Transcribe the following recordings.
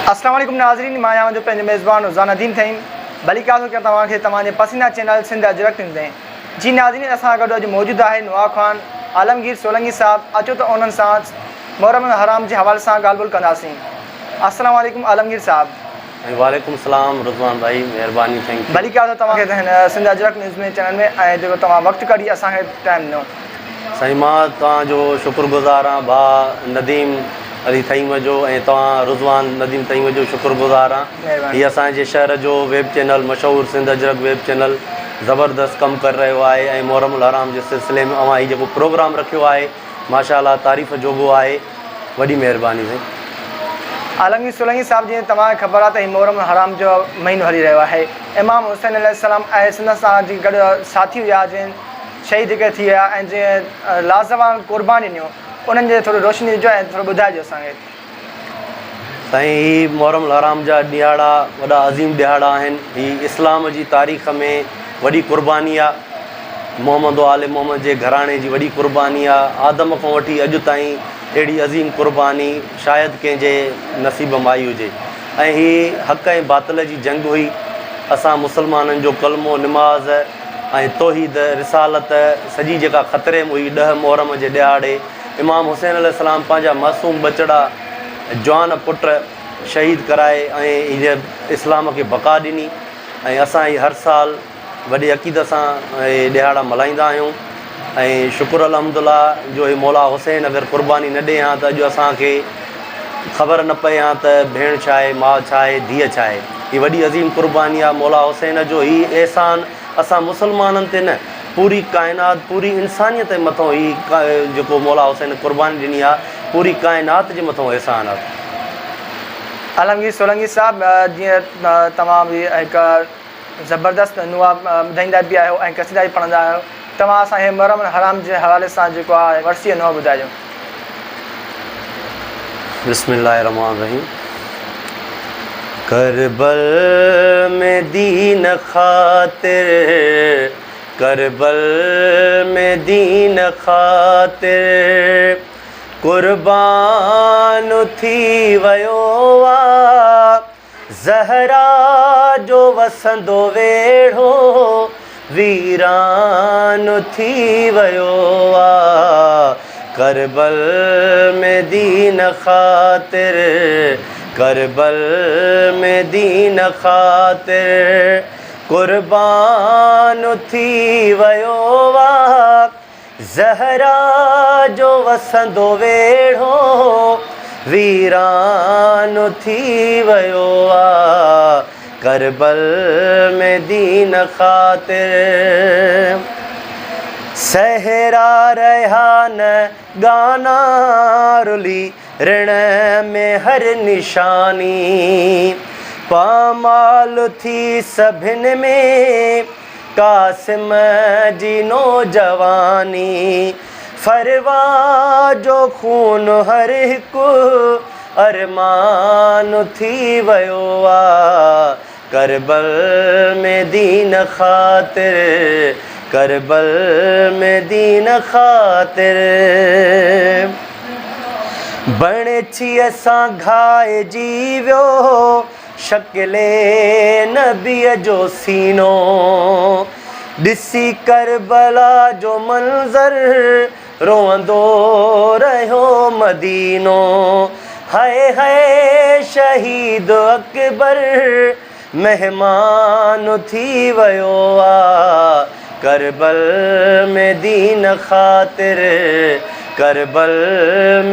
اسلام عليڪم ناظرين مان آهيان جو پنهنجو ميزبان رضا نديم ٿهيم ڀليڪار ٿو ڪيان توهان کي توهان جي پسنديده چينل سنڌ اجرڪ نيوز ۾ جي ناظرين اسان سان گڏ اڄ موجود آهي نواح خان عالمگير سولنگي صاحب اچو ته انهن سان محرم الحرام جي حوالي سان ڳالهه ٻولهه ڪنداسين السلام عليڪم عالمگير صاحب. وعليڪم السلام رضوان ڀائي مهرباني thank you. ڀليڪار ٿو توهان کي هن سنڌ اجرڪ نيوز ۾ چينل ۾ ۽ جيڪو توهان وقت ڪڍي اسان کي ٽائيم ڏنو. سائين مان توهان جو شڪر گذار آهيان ڀاء نديم علي ٿهيم جو ۽ توهان رضوان نديم ٿهيم جو شڪر گذار آهيان هي اسان جي شهر جو ويب چينل مشهور سنڌ اجرڪ ويب چينل زبردست ڪم ڪري رهيو آهي ۽ محرم الحرام جي سلسلي ۾ اوهان هي جيڪو پروگرام رکيو آهي ماشاء الله تعريف جوڳو آهي وڏي مهرباني سائين. عالمگير سولنگي صاحب جيئن توهان کي خبر آهي ته هي محرم الحرام جو مهينو هلي رهيو آهي امام حسين عليه السلام ۽ سندس سان جيڪي گڏ ساٿي هيا جن شهيد جيڪي ٿي ويا ۽ جن لازوال قرباني ڏنيون انهن جي ٿوري روشني ڏجو ۽ ٿورو ٻڌائجو اسان کي. سائين هي محرم الحرام جا ڏهاڙا وڏا عظيم ڏهاڙا آهن هي اسلام جي تاريخ ۾ وڏي قرباني آ محمد و آل محمد جي گهراڻي جي وڏي قرباني آ آدم کان وٺي اڄ تائين اهڙي عظيم قرباني شايد ڪنهن جي نصيب م آئي هجي ۽ هي حق ۽ باطل جي جنگ هئي اسان مسلمانن جو ڪلمو نماز ۽ توحيد رسالت سڄي جيڪا خطري م هئي ڏهه محرم جي ڏهاڙي امام حسين عليه السلام پنهنجا معصوم ٻچڙا جوان پٽ شهيد ڪرائي ۽ هيء اسلام کي بقا ڏني ۽ اسان هي هر سال وڏي عقيدت سان اهي ڏهاڙا ملهائيندا آهيون ۽ شڪر الحمد الله جو هي مولا حسين اگر قرباني نه ڏي هان ته اڄ اسان کي خبر نه پئي هان ته ڀيڻ ڇا آهي ماء ڇا آهي ڌيء ڇا آهي هي وڏي عظيم قرباني آهي مولا حسين جو هي احسان اسان مسلمانن تي نه پوري ڪائنات پوري انسانيت جي مٿون هي جيڪو مولا حسين قرباني ڏني آ پوري ڪائنات جي مٿون احسان آ. عالمگير سولنگي صاحب جيئن توهان به هڪ زبردست نوحا ٻڌائيندا به آهيو ۽ قصيدا به پڙهندا آهيو توهان اسان کي محرم الحرام جي حوالي سان جيڪو آهي ورسي جو نوحو ٻڌائجو. بسم الله الرحمٰن الرحيم ڪربل ۾ دين خاطر ڪربل ۾ دين خاطر قربان ٿي ويو آ زهرا جو وسندو ويڙهو ويران ٿي ويو آ ڪربل ۾ دين خاطر ڪربل ۾ دين خاطر قربان ٿي ويو آ زهرا جو وسندو ويڙهو ويران ٿي ويو آ ڪربل ۾ دين خاطر صحرا رهيا نه ڳانا رلي رڻ ۾ هر نشاني پامال ٿي سڀن ۾ قاسم جي نوجواني فروا جو خون هر هڪ ارمان ٿي ويو آ ڪربل ۾ دين خاطر ڪربل ۾ دين خاطر بڻڇيء سان گهائجي ويو شڪل نبيء جو سينو ڏسي ڪربلا جو منظر روئندو رهيو مدينو هاء هاء شهيد اڪبر مهمان ٿي ويو آ ڪربل ۾ دين خاطر ڪربل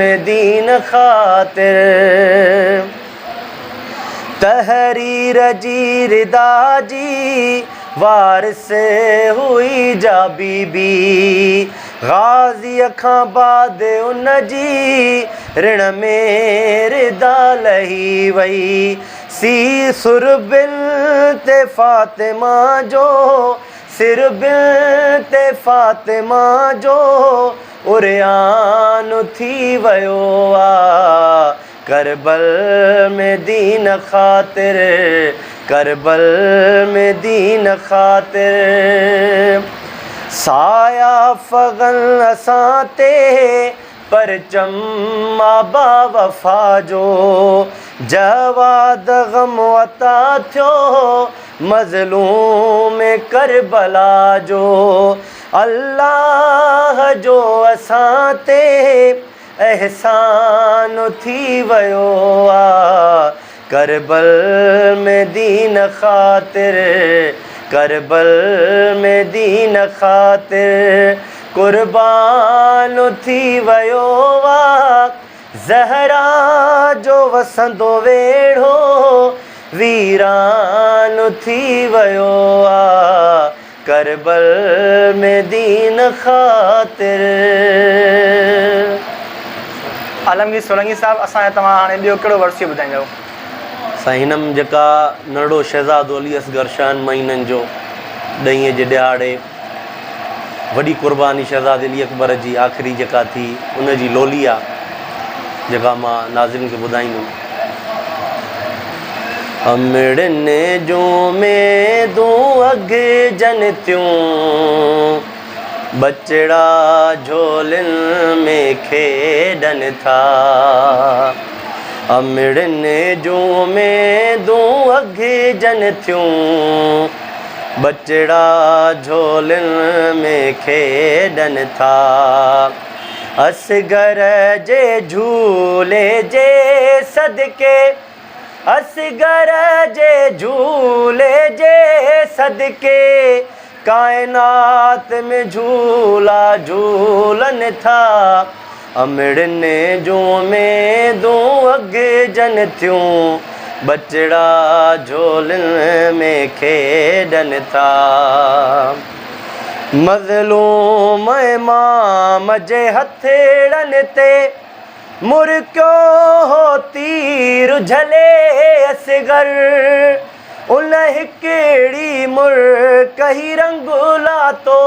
۾ دين خاطر. تحرير جي ردا جي وارث هئي جا بي بي غازيء کان بعد ان جي رڻ ۾ ردا لهي وئي سي سر بنت فاطمه جو سر بنت فاطمه جو عريان ٿي ويو آ ڪربل ۾ دين خاطر ڪربل ۾ دين خاطر سايا فغن اسان تي پرچم آ باوفا جو، جواد غم عطا ٿيو مظلوم ڪربلا جو، الله جو اسان تي احسان ٿي ويو آ، ڪربل ۾ دين خاطر، ڪربل ۾ دين خاطر قربان ٿي ويو آ، زهرا جو وسندو ويڙهو ويران ٿي ويو آ، ڪربل ۾ دين خاطر. عالمگير سولنگي صاحب اسان کي توهان هاڻي ٻيو ڪهڙو ورثيو ٻڌائيندؤ. سائين هنم جيڪا ننڍڙو شهزادو علي اصغر شهن مهينن جو ڏهين جي ڏهاڙي وڏي قرباني شهزادي علي اڪبر جي آخري جيڪا ٿي ان جي لولي آ جيڪا مان ناظرين کي ٻڌائيندم. امڙين جون اميدون اگهجن ٿيون، ٻچڙا جهولين ۾ کيڏن ٿا. امڙين جون اميدون اگهجن ٿيون، ٻچڙا جهولين ۾ کيڏن ٿا. اصغر جي جهولي جي صدقي اصغر جي جهولي جي صدقي ڪائنات ۾ جهولا جهولن ٿا امڙين جون اميدون اگهجن ٿيون ٻچڙا جهولن ۾ کيڏن ٿا. مظلوم امام جي هٿڙن تي مرڪيو هو تير جهلي اصغر ان هڪڙي مرڪ هي رنگ لاتو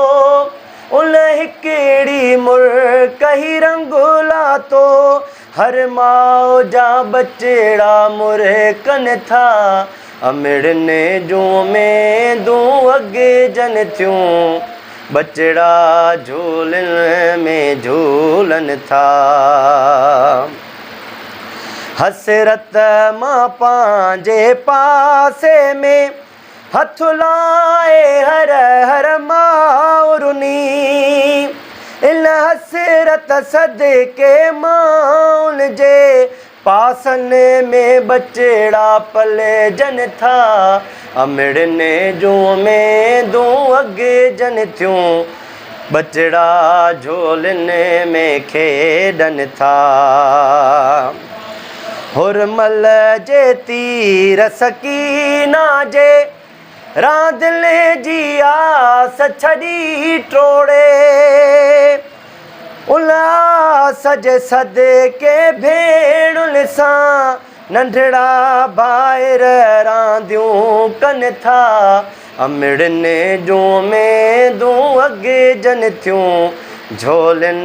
ان هڪڙي مرڪ هي رنگ لاتو هر ماء جا ٻچڙا مرڪن ٿا امڙين جون اميدون اگهجن ٿيون، ٻچڙا جهولين ۾ جهولن ٿا. حسرت مان پنهنجي پاسي ۾ هٿ لائي هر هر ماء رني. ان حسرت صدقي مان ان جي پاسن ۾ ٻچڙا پلجن ٿا، امڙين جون اميدون اگهجن ٿيون، ٻچڙا جهولين ۾ کيڏن ٿا. حرمل جي تير سڪينا جي راندين جي آس ڇڏي ٽوڙي، ان آس جي صدقي ڀيڻن سان ننڍڙا ڀائر رانديون ڪن ٿا. امڙين جون اميدون اگهجن ٿيون، جهولين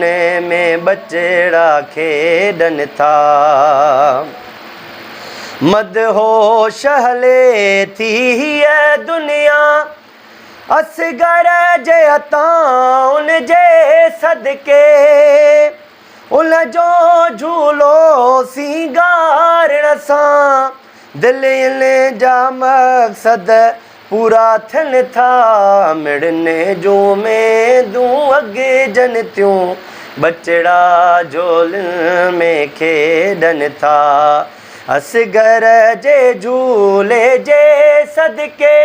۾ ٻچڙا کيڏن ٿا. مدهوش هلي ٿي هيء دنيا، اصغر جي عطائن جي صدقي، ان جو جهولو سينگارڻ سان دلين جا مقصد پورا ٿين ٿا، مڙن جون اميدون اگهجن ٿيون، ٻچڙا جهولين ۾ کيڏن ٿا. اصغر جي جهولي جي صدقي،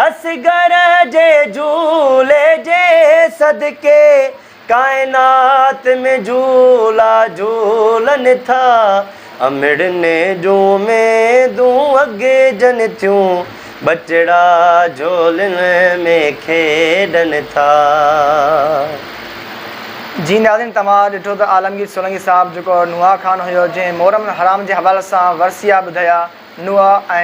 اصغر جي جهولي جي صدقي، ڪائنات ۾ جهولا جهولن ٿا، امڙين جون اميدون اگهجن ٿيون، ٻچڙا جهولين ۾ کيڏن ٿا. جي ناظرين توهان ڏٺو ته عالمگير سولنگي صاحب جيڪو نوحا خان هيو جنهن محرم الحرام جي حوالي سان ورثيا ٻڌايا نوحا ۽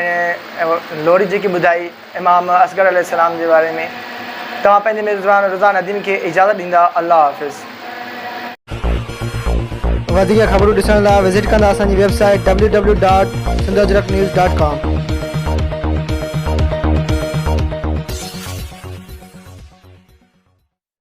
لوري جيڪي ٻڌائي امام اصغر عليه السلام جي باري ۾ توهان پنهنجي ميزبان رضا نديم کي اجازت ڏيندا الله حافظ. وڌيڪ خبرون ڏسڻ لاء وزٽ ڪندا اسان جي web site www.sindhajraknews.com.